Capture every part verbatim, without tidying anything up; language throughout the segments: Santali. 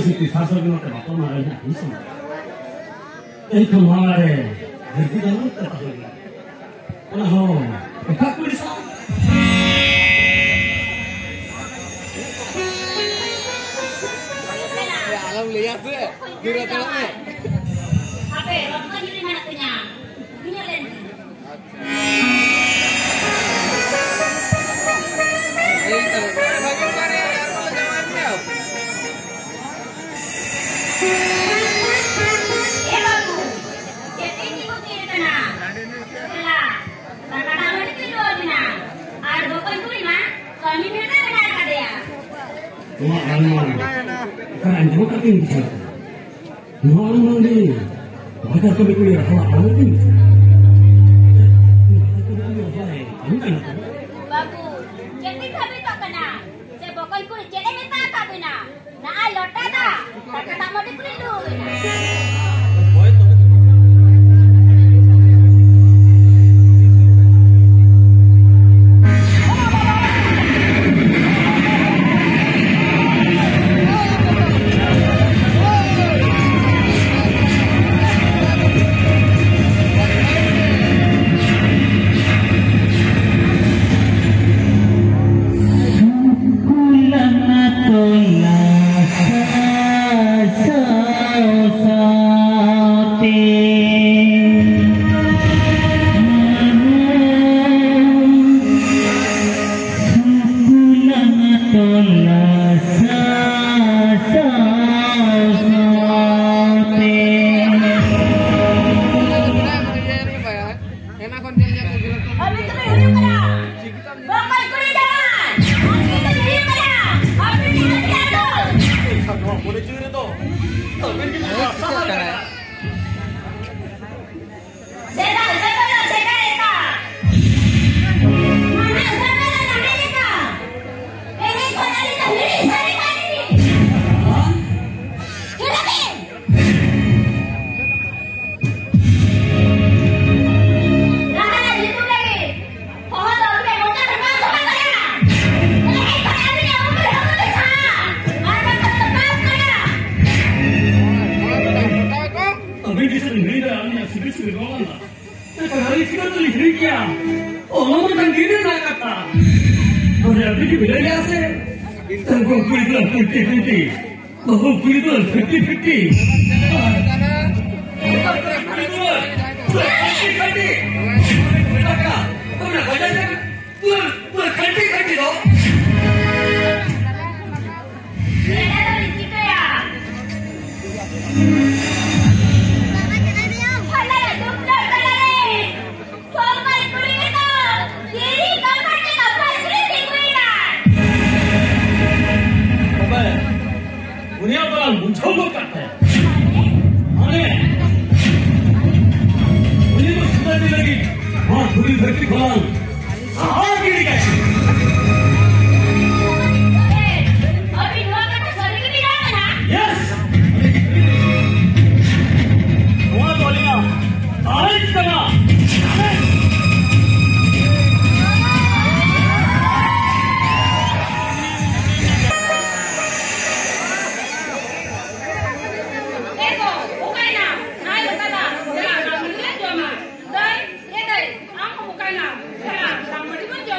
ᱥᱤᱯᱤ ᱥᱟᱥᱚᱱ ᱱᱚᱛᱮ ᱵᱟᱠᱚ ᱢᱟᱨᱟᱝ ᱦᱟᱸᱜ ᱤᱧ ᱥᱚᱢᱟᱡᱽ᱾ ᱮᱱᱠᱷᱟᱱ ᱱᱚᱣᱟ ᱨᱮ ᱫᱷᱟᱹᱨᱛᱤ ᱫᱚ ᱱᱚᱛᱮ ᱛᱟᱦᱮᱸ ᱠᱟᱱᱟ᱾ ᱚᱱᱟ ᱦᱚᱸ ᱮᱴᱟᱜ ᱠᱩᱲᱤ ᱥᱟᱶ᱾ ᱟᱞᱚᱢ ᱞᱟᱹᱭᱟ ᱥᱮ, ᱫᱩᱨ ᱦᱟᱛᱟᱲᱚᱜ ᱢᱮ᱾ ᱟᱯᱮ ᱨᱚᱛᱱᱚᱜᱤᱨᱤ ᱢᱮᱱᱟᱜ ᱛᱤᱧᱟ, ᱤᱧᱟᱹᱜ ᱞᱮᱱ ᱛᱤᱧ᱾ ᱮ ᱵᱟᱹᱵᱩ, ᱪᱮᱫ ᱤᱧ ᱛᱤᱸᱜᱩ ᱛᱷᱤᱨ ᱠᱟᱱᱟ? ᱫᱮᱞᱟ, ᱫᱟᱠᱟ ᱫᱟᱜ ᱢᱟᱹᱰᱤ ᱠᱚᱧ ᱞᱩ ᱟᱹᱵᱤᱱᱟ᱾ ᱟᱨ ᱵᱚᱠᱚᱧ ᱠᱩᱲᱤ ᱢᱟ ᱠᱟᱹᱢᱤ ᱵᱷᱮᱫᱟ ᱢᱮᱱᱟᱜ ᱟᱠᱟᱫᱮᱭᱟ᱾ ᱱᱚᱣᱟ ᱟᱨ ᱱᱚᱣᱟ ᱚᱠᱟᱨᱮ ᱟᱸᱡᱚᱢ ᱟᱠᱟᱫ ᱛᱤᱧ ᱵᱩᱡᱷᱟᱹᱣ? ᱱᱚᱣᱟ ᱟᱞᱚᱢ ᱵᱟᱝ ᱞᱟᱹᱭ᱾ ᱵᱟᱡᱟᱨ ᱠᱟᱹᱢᱤ ᱠᱚ ᱤᱭᱟᱹ ᱦᱟᱣᱟ ᱟᱞᱚᱢ ᱞᱟᱹᱭ᱾ ᱵᱟᱹᱵᱩ, ᱪᱮᱫ ᱵᱤᱱ ᱵᱷᱟᱹᱵᱤᱛᱚᱜ ᱠᱟᱱᱟ? ᱥᱮ ᱵᱚᱠᱚᱧ ᱠᱩᱲᱤ ᱪᱮᱫ ᱮ ᱢᱮᱛᱟ ᱟᱠᱟᱫ ᱵᱤᱱᱟ? ᱱᱚᱜᱼᱚᱭ ᱞᱚᱴᱟ ᱫᱟᱜ, ᱫᱟᱠᱟ ᱫᱟᱜ ᱢᱟᱹᱰᱤ ᱠᱚᱞᱤᱧ ᱞᱩ ᱟᱹᱵᱤᱱᱟ᱾ ᱥᱩᱠᱩᱞᱟᱱᱟ ᱛᱚᱞᱟ ᱥᱟᱥᱟᱣ ᱥᱟᱶᱛᱮ᱾ ᱥᱩᱠᱩᱞᱟᱱᱟ ᱛᱚᱞᱟ ᱥᱟᱥᱟᱣ ᱥᱟᱶᱛᱮ᱾ ᱚᱱᱟ ᱠᱷᱚᱱ ᱧᱮᱞ ᱧᱮᱞ ᱛᱮ ᱵᱤᱨᱚᱠᱛᱚ ᱟᱹᱵᱤᱱ ᱫᱚᱵᱤᱱ ᱦᱩᱭᱩᱜ ᱠᱟᱱᱟ ᱵᱚᱠᱚᱭ ᱠᱩᱲᱤ ᱡᱟᱶᱟᱭ᱾ ᱟᱹᱵᱤᱱ ᱫᱚᱵᱤᱱ ᱦᱩᱭᱩᱜ ᱠᱟᱱᱟ ᱟᱹᱵᱤᱱ ᱨᱮᱱ ᱟᱹᱛᱩ᱾ ᱱᱚᱣᱟ ᱢᱚᱱᱮ ᱡᱤᱣᱤ ᱨᱮᱫᱚ ᱟᱹᱵᱤᱱ ᱜᱮ ᱵᱤᱱ ᱨᱟᱥᱟ ᱟᱠᱟᱱᱟ᱾ ᱥᱮᱫᱟ, ᱥᱮᱫᱟ, ᱥᱮᱫᱟ ᱮᱠᱟ᱾ ᱢᱟᱱᱟ, ᱥᱮᱫᱟ, ᱥᱮᱫᱟ ᱮᱠᱟ᱾ ᱮᱱᱮᱡ ᱠᱷᱚᱱ ᱟᱹᱞᱤᱧ ᱫᱚ ᱦᱤᱲᱤᱧ ᱥᱟᱹᱨᱤ ᱠᱟᱱ ᱜᱮ᱾ ᱪᱮᱫᱟᱜ ᱵᱤᱱ? ᱡᱟᱦᱟᱱᱟᱜ ᱧᱩᱛᱩᱢ ᱞᱟᱹᱜᱤᱫ ᱦᱚᱦᱚ ᱫᱚ ᱩᱱᱤ ᱢᱚᱪᱟ ᱠᱷᱚᱱ ᱵᱟᱝ ᱥᱟᱢᱟᱝ ᱫᱟᱲᱮᱭᱟᱜᱼᱟ᱾ ᱚᱱᱟ ᱦᱮᱡ ᱠᱷᱚᱱ ᱟᱹᱵᱤᱱᱟᱜ ᱩᱢᱮᱨ ᱦᱚᱸ ᱵᱟᱹᱵᱤᱱ ᱥᱟᱦᱟᱜᱼᱟ᱾ ᱟᱨ ᱵᱟᱝᱠᱷᱟᱱ ᱫᱚ ᱵᱟᱝ ᱠᱟᱱᱟ᱾ ᱤᱥᱠᱩᱞ ᱫᱚᱞᱤᱧ ᱦᱤᱲᱤᱧ ᱠᱮᱜᱼᱟ᱾ ᱚᱱᱟ ᱢᱟ ᱢᱤᱫᱴᱟᱝ ᱜᱤᱫᱽᱨᱟᱹ ᱨᱮᱱᱟᱜ ᱠᱟᱛᱷᱟ᱾ ᱟᱫᱚ ᱟᱹᱵᱤᱱ ᱜᱮ ᱵᱤᱱ ᱞᱟᱹᱭᱟ ᱥᱮ? ᱛᱟᱨᱯᱚᱨ ᱠᱩᱲᱤ ᱫᱚ ᱴᱩᱭᱮᱱᱴᱤ ᱴᱩᱭᱮᱱᱴᱤ, ᱵᱟᱹᱦᱩ ᱠᱩᱲᱤ ᱫᱚ ᱯᱷᱤᱯᱴᱤ ᱯᱷᱤᱯᱴᱤ᱾ ᱠᱩᱲᱤ ᱫᱚ ᱯᱩᱨᱟᱹ ᱠᱷᱟᱹᱴᱤ ᱠᱷᱟᱹᱴᱤ᱾ ᱯᱩᱨᱟᱹ, ᱯᱩᱨᱟᱹ ᱠᱷᱟᱹᱴᱤ ᱠᱷᱟᱹᱴᱤ ᱫᱚ᱾ ᱪᱮᱫ ᱟᱫᱚᱧ ᱪᱤᱠᱟᱹᱭᱟ? ᱦᱚᱞᱟ ᱫᱩᱯᱲᱟᱹ ᱛᱟᱞᱟᱨᱮ ᱠᱚᱞᱢᱟᱭ ᱠᱩᱲᱤ ᱜᱮᱫᱚ ᱫᱤᱨᱤ ᱠᱟᱯᱷᱟ ᱛᱮ ᱠᱟᱯᱷᱟ ᱡᱩᱲᱤ ᱛᱤᱸᱜᱩᱭᱮᱱᱟ᱾ ᱛᱚᱵᱮ ᱩᱱᱤᱭᱟᱜ ᱫᱚ ᱵᱩᱡᱷᱟᱹᱣ ᱜᱚᱫ ᱠᱟᱜ ᱛᱟᱭᱟ᱾ ᱢᱟᱱᱮ ᱩᱱᱤ ᱫᱚ ᱥᱤᱫᱟᱹ ᱞᱟᱹᱜᱤᱫ ᱱᱚᱣᱟ ᱫᱷᱩᱲᱤ ᱫᱷᱟᱹᱨᱛᱤ ᱠᱷᱚᱱ ᱥᱟᱦᱟ ᱜᱤᱰᱤ ᱠᱟᱭ ᱢᱮ᱾ ᱟᱹᱵᱤᱱ ᱱᱚᱣᱟ ᱠᱟᱛᱷᱟ ᱥᱟᱹᱨᱤ ᱜᱮᱵᱤᱱ ᱞᱟᱹᱭ ᱠᱟᱱᱟ? Yes! ᱱᱚᱣᱟ ᱫᱚ ᱟᱹᱞᱤᱧᱟᱜ ᱥᱟᱨᱮᱡ ᱠᱟᱱᱟ᱾ ᱮ ᱜᱚ, ᱚᱠᱟᱭᱱᱟᱢ? ᱱᱟᱭ ᱞᱚᱴᱟ ᱫᱟᱜ, ᱫᱮᱞᱟ, ᱫᱟᱜ ᱢᱟᱹᱰᱤ ᱞᱮ ᱡᱚᱢᱟ᱾ ᱫᱟᱹᱭ, ᱮ ᱫᱟᱹᱭ, ᱟᱢ ᱦᱚᱸ ᱚᱠᱟᱭᱱᱟᱢ? ᱫᱮᱞᱟ, ᱫᱟᱜ ᱢᱟᱹᱰᱤ ᱵᱚᱱ ᱡᱚᱢᱟ᱾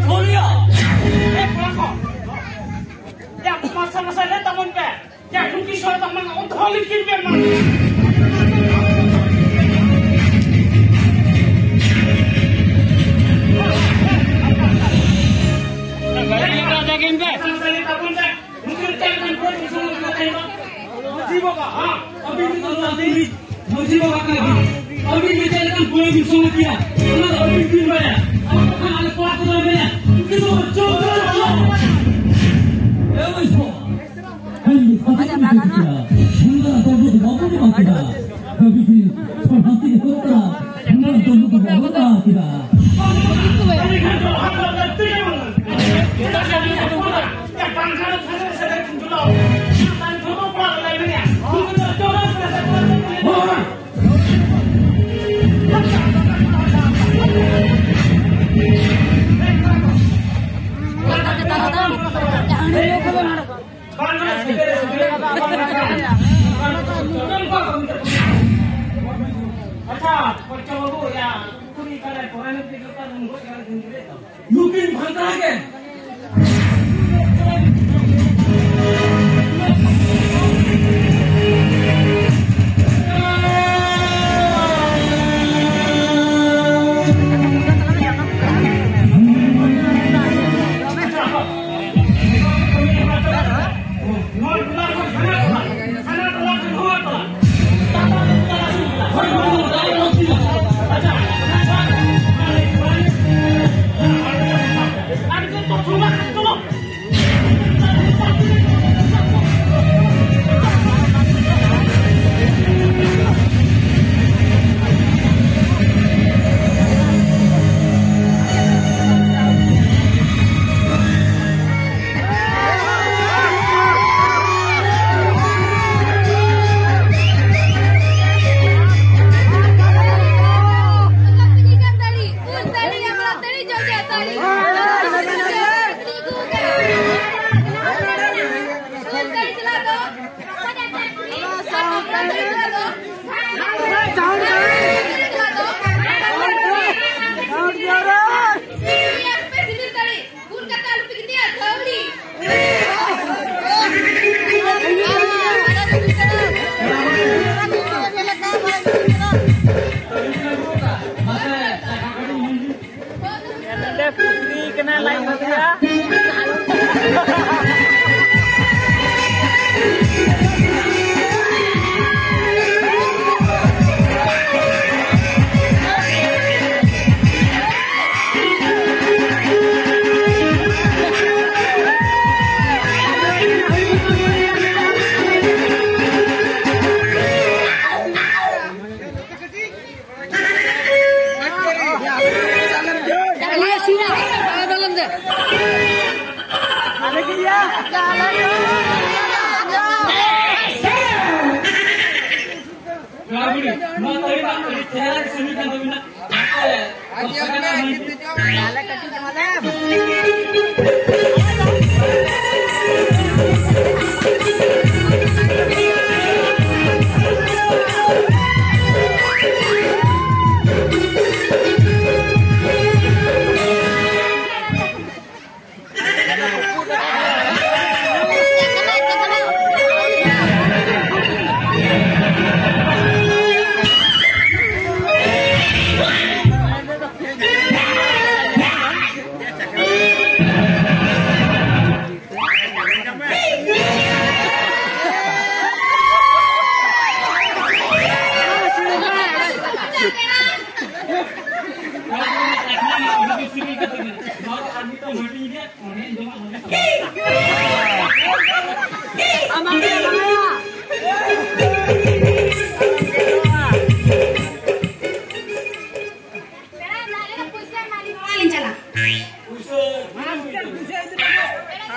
ᱫᱷᱩᱨᱤᱭᱟ᱾ ᱮ ᱠᱚᱲᱟ ᱠᱚ, ᱭᱟ, ᱢᱟᱥᱴᱟᱨ ᱢᱟᱥᱟᱭ ᱞᱟᱹᱭ ᱛᱟᱵᱚᱱ ᱯᱮ᱾ ᱭᱟ, ᱴᱩᱠᱤ ᱥᱚᱨ ᱛᱟᱢ ᱢᱟᱱᱮ ᱚᱛ ᱦᱚᱸ ᱞᱤᱠᱤᱨ ᱯᱮ ᱢᱟ᱾ ᱢᱟᱥᱴᱟᱨ ᱢᱟᱥᱟᱭ ᱞᱟᱹᱭ ᱛᱟᱵᱚᱱ ᱯᱮ᱾ ᱱᱩᱠᱤᱱ ᱪᱮᱫ ᱞᱮᱠᱟᱱ ᱠᱚᱲᱟ ᱵᱤᱱ ᱥᱚᱸᱜᱮ ᱠᱮᱫᱟ ᱛᱮᱦᱮᱧ ᱫᱚ? ᱢᱟᱹᱡᱷᱤ ᱵᱟᱵᱟ, ᱦᱮᱸ, ᱟᱹᱵᱤᱱ ᱜᱮᱛᱚ ᱱᱚᱣᱟ ᱟᱹᱛᱩ ᱨᱤᱱᱤᱡ ᱢᱟᱹᱡᱷᱤ ᱵᱟᱵᱟ ᱠᱟᱱᱟ ᱵᱤᱱ᱾ ᱟᱹᱵᱤᱱ ᱜᱮ ᱪᱮᱫ ᱞᱮᱠᱟᱱ ᱠᱚᱲᱟ ᱵᱤᱱ ᱥᱚᱸᱜᱮ ᱠᱮᱫᱟ, ᱚᱱᱟ ᱫᱚ ᱟᱹᱵᱤᱱ ᱵᱤᱱ ᱵᱟᱲᱟᱭᱟ᱾ ᱟᱨ ᱵᱟᱠᱷᱟᱱ ᱟᱞᱮ ᱠᱚᱲᱟ ᱠᱚᱫᱚ ᱞᱮ ᱢᱮᱱᱟ, ᱱᱩᱠᱤᱱ ᱫᱚ ᱪᱚᱞ ᱪᱚᱞ ᱪᱚᱞ᱾ ᱮ ᱵᱚᱭᱦᱟ, ᱟᱹᱰᱤ ᱵᱷᱟᱜᱮ ᱠᱚ ᱪᱮᱫ ᱠᱮᱫᱟ᱾ ᱥᱩᱱᱫᱚᱨ ᱟᱛᱳ ᱫᱚ ᱵᱟᱵᱚᱱ ᱮᱢᱟ ᱠᱮᱫᱟ᱾ ᱠᱟᱹᱢᱤ ᱜᱮ ᱥᱚᱨᱦᱟᱭ ᱛᱮᱜᱮ ᱦᱩᱭᱩᱜ ᱠᱟᱱᱟ᱾ ᱥᱩᱱᱫᱚᱨ ᱟᱛᱳ ᱫᱚ ᱵᱟᱵᱚᱱ ᱮᱢᱟ ᱠᱮᱫᱟ᱾ ᱟᱪᱪᱷᱟ, ᱠᱚᱪᱪᱚ ᱵᱟᱹᱵᱩ, ᱭᱟ, ᱠᱩᱲᱤ ᱠᱟᱱᱟᱭ, ᱯᱚᱨᱟᱭᱱᱤ ᱛᱮ ᱡᱚᱛᱚ ᱵᱚᱱ ᱜᱚᱡ ᱠᱟᱱᱟ, ᱡᱤᱱ ᱜᱤᱫᱽᱨᱟᱹ ᱫᱚ᱾ ᱱᱩᱠᱤᱱ ᱵᱷᱟᱱᱛᱟᱲ ᱜᱮ᱾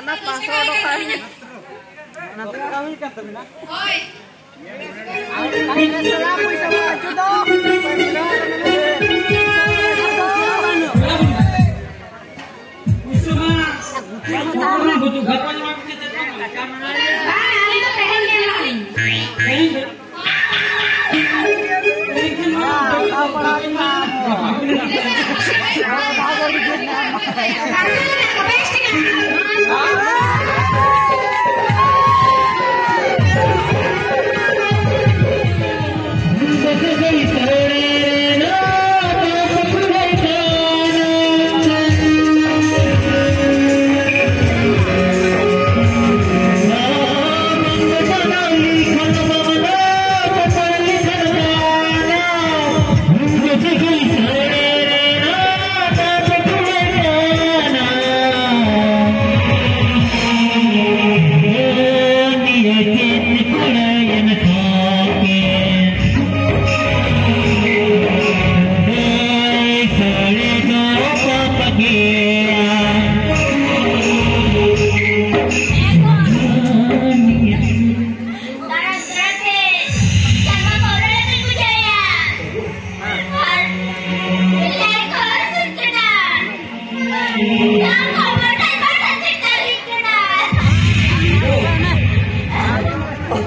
ᱦᱟᱱᱟ ᱯᱟᱸᱪᱥᱚ ᱚᱰᱚᱠ ᱠᱟᱜ ᱢᱮ᱾ ᱚᱱᱟ ᱫᱚ ᱠᱟᱹᱢᱤ ᱠᱟᱱ ᱛᱟᱵᱤᱱᱟ᱾ ᱦᱳᱭ᱾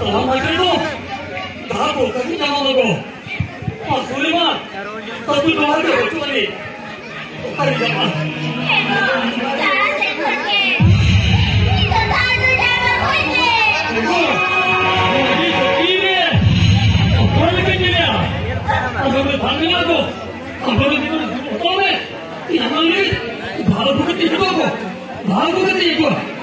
ᱛᱟᱲᱟᱢ ᱦᱚᱪᱚᱭ ᱫᱚ᱾ ᱡᱟᱦᱟᱸ ᱠᱚ ᱠᱟᱹᱴᱤᱡ ᱡᱟᱢᱟ ᱫᱚᱠᱚ᱾ ᱢᱟ ᱥᱩᱞᱮᱢᱟᱱ, ᱟᱹᱛᱩ ᱰᱟᱦᱟᱨ ᱨᱮ ᱵᱟᱹᱪᱩᱜ ᱟᱹᱱᱤᱡ᱾ ᱚᱠᱟᱨᱮ ᱡᱟᱢᱟ? ᱮᱜᱳ, ᱟᱹᱰᱤ ᱥᱟᱹᱜᱤᱧ ᱨᱮ᱾ ᱚᱠᱟ ᱞᱮᱠᱟᱧ ᱧᱮᱞᱮᱜᱼᱟ? ᱟᱫᱚ ᱵᱟᱝ ᱢᱮᱱᱟᱜ ᱫᱚ᱾ ᱟᱫᱚ ᱦᱚᱴᱚᱜ ᱢᱮ᱾ ᱤᱧ ᱟᱢ ᱞᱟᱹᱜᱤᱫ ᱵᱷᱟᱨᱚᱛ ᱠᱟᱛᱮ ᱦᱤᱡᱩᱜ ᱟᱠᱚ᱾ ᱵᱷᱟᱨᱚᱛ ᱠᱟᱛᱮ ᱦᱤᱡᱩᱜ ᱟᱠᱚ᱾